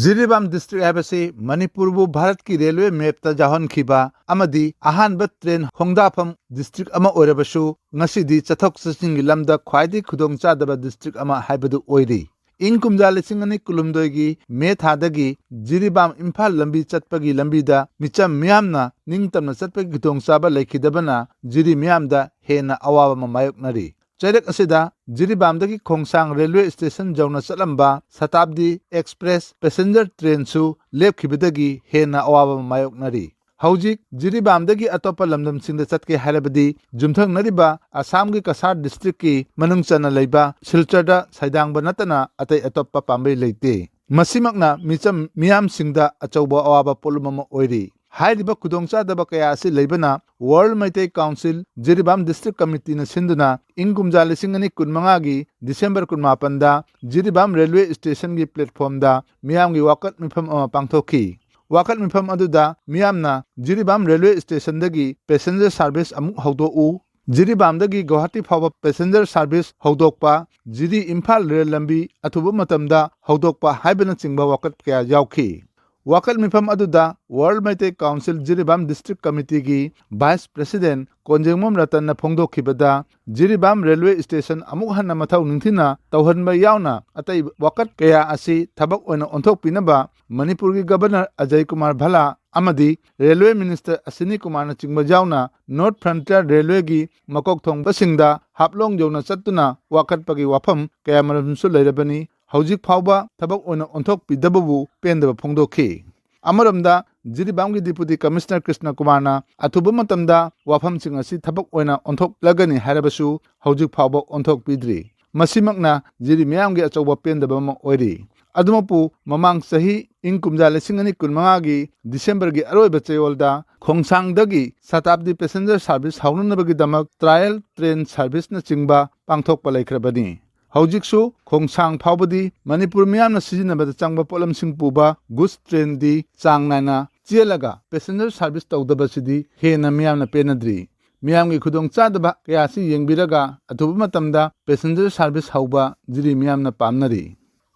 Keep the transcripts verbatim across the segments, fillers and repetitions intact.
Jiribam district ꯍꯥꯏꯕꯁꯤ ꯃꯅꯤꯄꯨꯔꯕꯨ ꯚꯥꯔꯠꯀꯤ ꯔꯦꯜꯋꯦ ꯃꯦꯞꯇ ꯌꯥꯎꯍꯟꯈꯤꯕ ꯑꯃꯗꯤ ꯑꯍꯥꯟꯕ ꯇ꯭ꯔꯦꯟ ꯍꯣꯡꯗꯥꯐꯝ ꯗꯤꯁꯇ꯭ꯔꯤꯛ ꯑꯃ ꯑꯣꯏꯔꯕꯁꯨ, ꯉꯁꯤꯗꯤ ꯆꯠꯊꯣꯛ ꯆꯠꯁꯤꯟꯒꯤ ꯂꯝꯗ ꯈ꯭ꯋꯥꯏꯗꯒꯤ ꯈꯨꯗꯣꯡꯆꯥꯗꯕ ꯗꯤꯁꯇ꯭ꯔꯤꯛ ꯑꯃ ꯍꯥꯏꯕꯗꯨ ꯑꯣꯏꯔꯤ꯫ ꯏꯪ ꯀꯨꯝꯖꯥ ꯂꯤꯁꯤꯡ ꯑꯅꯤ ꯀꯨꯟꯍꯨꯝꯗꯣꯏꯒꯤ ꯃꯦ ꯊꯥꯗꯒꯤ ꯖꯤꯔꯤꯕꯥꯝ ꯏꯝꯐꯥꯜ ꯂꯝꯕꯤ ꯆꯠꯄꯒꯤ ꯂꯝꯕꯤꯗ ꯃꯤꯆꯝ ꯃꯤꯌꯥꯝꯅ ꯅꯤꯡꯇꯝꯅ ꯆꯠꯄꯒꯤ ꯈꯨꯗꯣꯡꯆꯥꯕ ꯂꯩꯈꯤꯗꯕꯅ ꯖꯤꯔꯤ ꯃꯤꯌꯥꯝꯗ ꯍꯦꯟꯅ ꯑꯋꯥꯕ ꯑꯃ ꯃꯥꯌꯣꯛꯅꯔꯤ꯫ ꯆꯩꯔꯛ ꯑꯁꯤꯗ ꯖꯤꯔꯤꯕꯥꯝꯗꯒꯤ ꯈꯣꯡꯁꯥꯡ ꯔꯦꯜꯋꯦ ꯁ꯭ꯇꯦꯁꯟ ꯌꯧꯅ ꯆꯠꯂꯝꯕ ꯁꯇꯥꯕꯗꯤ ꯑꯦꯛꯁꯄ꯭ꯔꯦꯁ ꯄꯦꯁꯦꯟꯖꯔ ꯇ꯭ꯔꯦꯟꯁꯨ ꯂꯦꯞꯈꯤꯕꯗꯒꯤ ꯍꯦꯟꯅ ꯑꯋꯥꯕ ꯑꯃ ꯃꯥꯌꯣꯛꯅꯔꯤ꯫ ꯍꯧꯖꯤꯛ ꯖꯤꯔꯤꯕꯥꯝꯗꯒꯤ ꯑꯇꯣꯞꯄ ꯂꯝꯗꯝꯁꯤꯡꯗ ꯆꯠꯀꯦ ꯍꯥꯏꯔꯕꯗꯤ ꯌꯨꯝꯊꯪꯅꯔꯤꯕ ꯑꯁꯥꯝꯒꯤ ꯀꯁꯥꯔ ꯗꯤꯁꯇ꯭ꯔꯤꯛꯀꯤ ꯃꯅꯨꯡ ꯆꯟꯅ ꯂꯩꯕ ꯁꯤꯜꯆꯔꯗ ꯁꯩꯗꯥꯡꯕ ꯅꯠꯇꯅ ꯑꯇꯩ ꯑꯇꯣꯞꯄ ꯄꯥꯝꯕꯩ ꯂꯩꯇꯦ꯫ ꯃꯁꯤꯃꯛꯅ ꯃꯤꯆꯝ ꯃꯤꯌꯥꯝꯁꯤꯡꯗ ꯑꯆꯧꯕ ꯑꯋꯥꯕ ꯄꯣꯠꯂꯨꯝ ꯑꯃ ꯑꯣꯏꯔꯤ꯫ ꯍꯥꯏꯔꯤꯕ ꯈꯨꯗꯣꯡꯆꯥꯗꯕ ꯀꯌꯥ ꯑꯁꯤ ꯂꯩꯕꯅ World Meitei Council Jiribam district ꯀꯃꯤꯇꯤꯅ ꯁꯤꯟꯗꯨꯅ ꯏꯪ ꯀꯨꯝꯖꯥ ꯂꯤꯁꯤꯡ ꯑꯅꯤ ꯀꯨꯟꯃꯉꯥꯒꯤ ꯗꯤꯁꯦꯝꯕꯔ ꯀꯨꯟꯃꯥꯄꯟꯗ ꯖꯤꯔꯤꯕꯥꯝ ꯔꯦꯜꯋꯦ ꯁ꯭ꯇꯦꯁꯟꯒꯤ ꯄ꯭ꯂꯦꯠꯐꯣꯝꯗ ꯃꯤꯌꯥꯝꯒꯤ ꯋꯥꯀꯠ ꯃꯤꯐꯝ ꯑꯃ ꯄꯥꯡꯊꯣꯛꯈꯤ꯫ ꯋꯥꯀꯠ ꯃꯤꯐꯝ ꯑꯗꯨꯗ ꯃꯤꯌꯥꯝꯅ ꯖꯤꯔꯤꯕꯥꯝ ꯔꯦꯜꯋꯦ ꯁ꯭ꯇꯦꯁꯟꯗꯒꯤ ꯄꯦꯁꯦꯟꯖꯔ ꯁꯥꯔꯚꯤꯁ ꯑꯃꯨꯛ ꯍꯧꯗꯣꯛꯎ, ꯖꯤꯔꯤꯕꯥꯝꯗꯒꯤ ꯒꯨꯋꯥꯍꯥꯇꯤ ꯐꯥꯎꯕ ꯄꯦꯁꯦꯟꯖꯔ ꯁꯥꯔꯚꯤꯁ ꯍꯧꯗꯣꯛꯄ, ꯖꯤꯔꯤ ꯏꯝꯐꯥꯜ ꯔꯦꯜ ꯂꯝꯕꯤ ꯑꯊꯨꯕ ꯃꯇꯝꯗ ꯍꯧꯗꯣꯛꯄ ꯍꯥꯏꯕꯅꯆꯤꯡꯕ ꯋꯥꯀꯠ ꯀꯌꯥ ꯌꯥꯎꯈꯤ꯫ ꯋꯥꯀꯠ ꯃꯤꯐꯝ ꯑꯗꯨꯗ World Meitei Council Jiribam district ꯀꯃꯤꯇꯤꯒꯤ ꯚꯥꯏꯁ ꯄ꯭ꯔꯦꯁꯤꯗꯦꯟ ꯀꯣꯟꯖꯦꯡꯕꯝ ꯔꯇꯟꯅ ꯐꯣꯡꯗꯣꯛꯈꯤꯕꯗ, ꯖꯤꯔꯤꯕꯥꯝ ꯔꯦꯜꯋꯦ ꯁ꯭ꯇꯦꯁꯟ ꯑꯃꯨꯛ ꯍꯟꯅ ꯃꯊꯧ ꯅꯤꯡꯊꯤꯅ ꯇꯧꯍꯟꯕ ꯌꯥꯎꯅ ꯑꯇꯩ ꯋꯥꯀꯠ ꯀꯌꯥ ꯑꯁꯤ ꯊꯕꯛ ꯑꯣꯏꯅ ꯑꯣꯟꯊꯣꯛꯄꯤꯅꯕ ꯃꯅꯤꯄꯨꯔꯒꯤ ꯒꯕꯔꯅꯔ ꯑꯖꯌ ꯀꯨꯃꯥꯔ ꯚꯜꯂꯥ ꯑꯃꯗꯤ ꯔꯦꯜꯋꯦ ꯃꯤꯅꯤꯁꯇꯔ ꯑꯁ꯭ꯋꯤꯅꯤ ꯀꯨꯃꯥꯔꯅꯆꯤꯡꯕ ꯌꯥꯎꯅ North Frontier ꯔꯦꯜꯋꯦꯒꯤ ꯃꯀꯣꯛ ꯊꯣꯡꯕꯁꯤꯡꯗ ꯍꯥꯐꯂꯣꯡ ꯌꯧꯅ ꯆꯠꯇꯨꯅ ꯋꯥꯀꯠꯄꯒꯤ ꯋꯥꯐꯝ ꯀꯌꯥꯃꯔꯨꯝꯁꯨ ꯂꯩꯔꯕꯅꯤ꯫ ꯍꯧꯖꯤꯛ ꯐꯥꯎꯕ ꯊꯕꯛ ꯑꯣꯏꯅ ꯑꯣꯟꯊꯣꯛꯄꯤꯗꯕꯕꯨ ꯄꯦꯟꯗꯕ ꯐꯣꯡꯗꯣꯛꯈꯤ꯫ ꯑꯃꯔꯣꯝꯗ ꯖꯤꯔꯤꯕꯥꯝꯒꯤ ꯗꯤꯄꯨꯇꯤ ꯀꯃꯤꯁꯅꯔ ꯀ꯭ꯔꯤꯁꯅ ꯀꯨꯃꯥꯔꯅ ꯑꯊꯨꯕ ꯃꯇꯝꯗ ꯋꯥꯐꯝꯁꯤꯡ ꯑꯁꯤ ꯊꯕꯛ ꯑꯣꯏꯅ ꯑꯣꯟꯊꯣꯛꯂꯒꯅꯤ ꯍꯥꯏꯔꯕꯁꯨ ꯍꯧꯖꯤꯛ ꯐꯥꯎꯕ ꯑꯣꯟꯊꯣꯛꯄꯤꯗ꯭ꯔꯤ꯫ ꯃꯁꯤꯃꯛꯅ ꯖꯤꯔꯤ ꯃꯤꯌꯥꯝꯒꯤ ꯑꯆꯧꯕ ꯄꯦꯟꯗꯕ ꯑꯃ ꯑꯣꯏꯔꯤ꯫ ꯑꯗꯨꯃꯛꯄꯨ ꯃꯃꯥꯡ ꯆꯍꯤ ꯏꯪ ꯀꯨꯝꯖꯥ ꯂꯤꯁꯤꯡ ꯑꯅꯤ ꯀꯨꯟꯃꯉꯥꯒꯤ ꯗꯤꯁꯦꯝꯕꯔꯒꯤ ꯑꯔꯣꯏꯕ ꯆꯌꯣꯜꯗ ꯈꯣꯡꯁꯥꯡꯗꯒꯤ ꯁꯇꯥꯕꯗꯤ ꯄꯦꯁꯦꯟꯖꯔ ꯁꯥꯔꯚꯤꯁ ꯍꯧꯅꯅꯕꯒꯤꯗꯃꯛ ꯇ꯭ꯔꯥꯏꯌꯦꯜ ꯇ꯭ꯔꯦꯟ ꯁꯥꯔꯚꯤꯁꯅꯆꯤꯡꯕ ꯄꯥꯡꯊꯣꯛꯄ ꯂꯩꯈ꯭ꯔꯕꯅꯤ꯫ ꯍꯧꯖꯤꯛꯁꯨ ꯈꯣꯡꯁꯥꯡ ꯐꯥꯎꯕꯗꯤ ꯃꯅꯤꯄꯨꯔ ꯃꯤꯌꯥꯝꯅ ꯁꯤꯖꯤꯟꯅꯕꯗ ꯆꯪꯕ ꯄꯣꯠꯂꯝꯁꯤꯡ ꯄꯨꯕ ꯒꯨꯗꯁ ꯇ꯭ꯔꯦꯟꯗꯤ ꯆꯥꯡ ꯅꯥꯏꯅ ꯆꯦꯜꯂꯒ ꯄꯦꯁꯦꯟꯖꯔ ꯁꯥꯔꯚꯤꯁ ꯇꯧꯗꯕꯁꯤꯗꯤ ꯍꯦꯟꯅ ꯃꯤꯌꯥꯝꯅ ꯄꯦꯟꯅꯗ꯭ꯔꯤ꯫ ꯃꯤꯌꯥꯝꯒꯤ ꯈꯨꯗꯣꯡꯆꯥꯗꯕ ꯀꯌꯥ ꯑꯁꯤ ꯌꯦꯡꯕꯤꯔꯒ ꯑꯊꯨꯕ ꯃꯇꯝꯗ ꯄꯦꯁꯦꯟꯖꯔ ꯁꯥꯔꯚꯤꯁ ꯍꯧꯕ ꯖꯤꯔꯤ ꯃꯤꯌꯥꯝꯅ ꯄꯥꯝꯅꯔꯤ꯫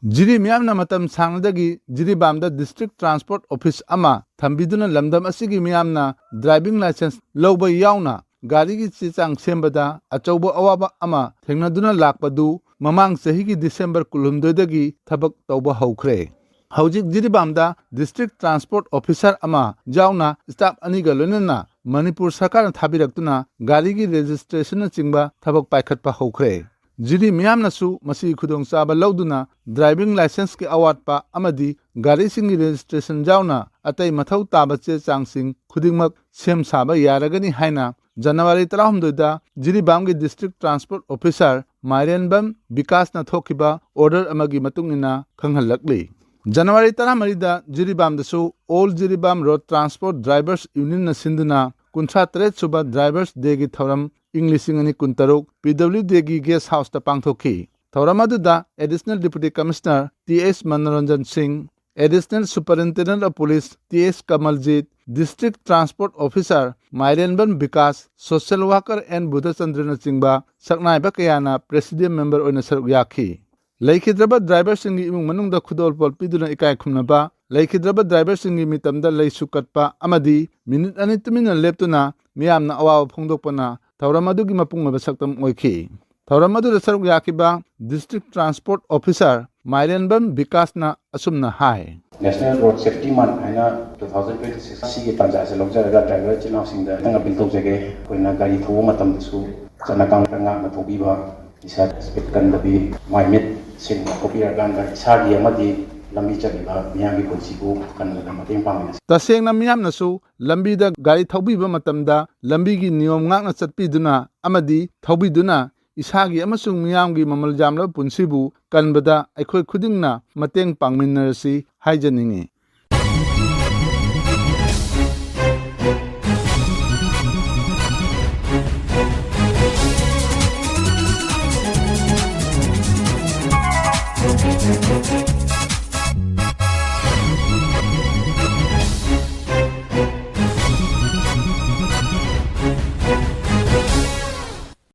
ꯖꯤꯔꯤ ꯃꯤꯌꯥꯝꯅ ꯃꯇꯝ ꯁꯥꯡꯅꯗꯒꯤ ꯖꯤꯔꯤꯕꯥꯝꯗ district transport office ꯑꯃ ꯊꯝꯕꯤꯗꯨꯅ ꯂꯝꯗꯝ ꯑꯁꯤꯒꯤ ꯃꯤꯌꯥꯝꯅ driving licence ꯂꯧꯕ ꯌꯥꯎꯅ ꯒꯥꯔꯤꯒꯤ ꯆꯦ ꯆꯥꯡ ꯁꯦꯝꯕꯗ ꯑꯆꯧꯕ ꯑꯋꯥꯕ ꯑꯃ ꯊꯦꯡꯅꯗꯨꯅ ꯂꯥꯛꯄꯗꯨ ꯃꯃꯥꯡ ꯆꯍꯤꯒꯤ December ꯀꯨꯟꯍꯨꯝꯗꯣꯏꯗꯒꯤ ꯊꯕꯛ ꯇꯧꯕ ꯍꯧꯈ꯭ꯔꯦ꯫ ꯍꯧꯖꯤꯛ ꯖꯤꯔꯤꯕꯥꯝꯗ district transport officer ꯑꯃ ꯌꯥꯎꯅ staff ꯑꯅꯤꯒ ꯂꯣꯏꯅꯅ ꯃꯅꯤꯄꯨꯔ ꯁꯔꯀꯥꯔꯅ ꯊꯥꯕꯤꯔꯛꯇꯨꯅ ꯒꯥꯔꯤꯒꯤ registrationꯅꯆꯤꯡꯕ ꯊꯕꯛ ꯄꯥꯏꯈꯠꯄ ꯍꯧꯈ꯭ꯔꯦ꯫ ꯖꯤꯔꯤ ꯃꯤꯌꯥꯝꯅꯁꯨ ꯃꯁꯤꯒꯤ ꯈꯨꯗꯣꯡꯆꯥꯕ ꯂꯧꯗꯨꯅ driving licenceꯀꯤ ꯑꯋꯥꯠꯄ ꯑꯃꯗꯤ ꯒꯥꯔꯤꯁꯤꯡꯒꯤ registration ꯌꯥꯎꯅ ꯑꯇꯩ ꯃꯊꯧ ꯇꯥꯕ ꯆꯦ ꯆꯥꯡꯁꯤꯡ ꯈꯨꯗꯤꯡꯃꯛ ꯁꯦꯝ ꯁꯥꯕ ꯌꯥꯔꯒꯅꯤ ꯍꯥꯏꯅ ꯖꯅꯋꯥꯔꯤ ꯇꯔꯥꯍꯨꯝꯗꯣꯏꯗ ꯖꯤꯔꯤꯕꯥꯝꯒꯤ district transport officer ꯃꯥꯏꯔꯦꯟꯕꯝ ꯕꯤꯀꯥꯁꯅ ꯊꯣꯛꯈꯤꯕ order ꯑꯃꯒꯤ ꯃꯇꯨꯡ ꯏꯟꯅ ꯈꯪꯍꯜꯂꯛꯂꯤ꯫ January ꯇꯔꯥꯃꯔꯤꯗ ꯖꯤꯔꯤꯕꯥꯝꯗꯁꯨ All Jiribam Road Transport Drivers Unionꯅ ꯁꯤꯟꯗꯨꯅ ꯀꯨꯟꯊ꯭ꯔꯥ ꯇꯔꯦꯠ ꯁꯨꯕ Drivers Dayꯒꯤ ꯊꯧꯔꯝ ꯏꯪ ꯂꯤꯁꯤꯡ ꯑꯅꯤ ꯀꯨꯟꯇꯔꯨꯛ PWDꯒꯤ guest houseꯇ ꯄꯥꯡꯊꯣꯛꯈꯤ꯫ ꯊꯧꯔꯝ ꯑꯗꯨꯗ Additional Deputy Commissioner T S Manoranjan Singh, Additional Superintendent of Police T S Kamaljit, District Transport Officer Mairenbam Bikash, social worker and ꯕꯨꯙꯆꯟꯗ꯭ꯔꯅꯆꯤꯡꯕ ꯁꯛꯅꯥꯏꯕ ꯀꯌꯥꯅ president member ꯑꯣꯏꯅ ꯁꯔꯨꯛ ꯌꯥꯈꯤ꯫ ꯂꯩꯈꯤꯗ꯭ꯔꯕ driverꯁꯤꯡꯒꯤ ꯏꯃꯨꯡ ꯃꯅꯨꯡꯗ ꯈꯨꯗꯣꯜꯄꯣꯠ ꯄꯤꯗꯨꯅ ꯏꯀꯥꯏ ꯈꯨꯝꯅꯕ, ꯂꯩꯈꯤꯗ꯭ꯔꯕ driverꯁꯤꯡꯒꯤ ꯃꯤꯇꯝꯗ ꯂꯩꯁꯨ ꯀꯠꯄ ꯑꯃꯗꯤ minute ꯑꯅꯤ ꯇꯨꯃꯤꯟꯅ ꯂꯦꯞꯇꯨꯅ ꯃꯤꯌꯥꯝꯅ ꯑꯋꯥꯕ ꯐꯣꯡꯗꯣꯛꯄꯅ ꯊꯧꯔꯝ ꯑꯗꯨꯒꯤ ꯃꯄꯨꯡ ꯑꯣꯏꯕ ꯁꯛꯇꯝ ꯑꯣꯏꯈꯤ꯫ ꯊꯧꯔꯝ ꯑꯗꯨꯗ ꯁꯔꯨꯛ ꯌꯥꯈꯤꯕ District Transport Officer ꯃꯥꯏꯔꯦꯟꯕꯝ ꯕꯤꯀꯥꯁꯅ ꯑꯁꯨꯝꯅ ꯍꯥꯏ꯫ National Road Safety Month ꯍꯥꯏꯅ two thousand twenty six ꯑꯁꯤꯒꯤ ꯇꯥꯟꯖꯥ ꯑꯁꯤ ꯂꯧꯖꯔꯒ driver ꯏꯆꯤꯜ ꯏꯅꯥꯎꯁꯤꯡꯗ ꯈꯤꯇꯪ appeal ꯇꯧꯖꯒꯦ꯫ ꯑꯩꯈꯣꯏꯅ ꯒꯥꯔꯤ ꯊꯧꯕ ꯃꯇꯝꯗꯁꯨ ꯆꯠꯅ ꯀꯥꯡꯂꯣꯟ ꯉꯥꯛꯅ ꯊꯧꯕꯤꯕ, ꯏꯁꯥ speed ꯀꯟꯗꯕꯤ, ꯃꯥꯏ ꯃꯤꯠ ꯁꯦꯡꯅ ꯊꯧꯕꯤꯔꯀꯥꯟꯗ ꯏꯁꯥꯒꯤ ꯑꯃꯗꯤ ꯂꯝꯕꯤ ꯆꯠꯂꯤꯕ ꯃꯤꯌꯥꯝꯒꯤ ꯄꯨꯟꯁꯤꯕꯨ ꯀꯟꯕꯗ ꯃꯇꯦꯡ ꯄꯥꯡꯃꯤꯟꯅꯁꯤ꯫ ꯇꯁꯦꯡꯅ ꯃꯤꯌꯥꯝꯅꯁꯨ ꯂꯝꯕꯤꯗ ꯒꯥꯔꯤ ꯊꯧꯕꯤꯕ ꯃꯇꯝꯗ ꯂꯝꯕꯤꯒꯤ ꯅꯤꯌꯣꯝ ꯉꯥꯛꯅ ꯆꯠꯄꯤꯗꯨꯅ ꯑꯃꯗꯤ ꯊꯧꯕꯤꯗꯨꯅ ꯏꯁꯥꯒꯤ ꯑꯃꯁꯨꯡ ꯃꯤꯌꯥꯝꯒꯤ ꯃꯃꯜ ꯌꯥꯝꯂꯕ ꯄꯨꯟꯁꯤꯕꯨ ꯀꯟꯕꯗ ꯑꯩꯈꯣꯏ ꯈꯨꯗꯤꯡꯅ ꯃꯇꯦꯡ ꯄꯥꯡꯃꯤꯟꯅꯔꯁꯤ ꯍꯥꯏꯖꯅꯤꯡꯏ꯫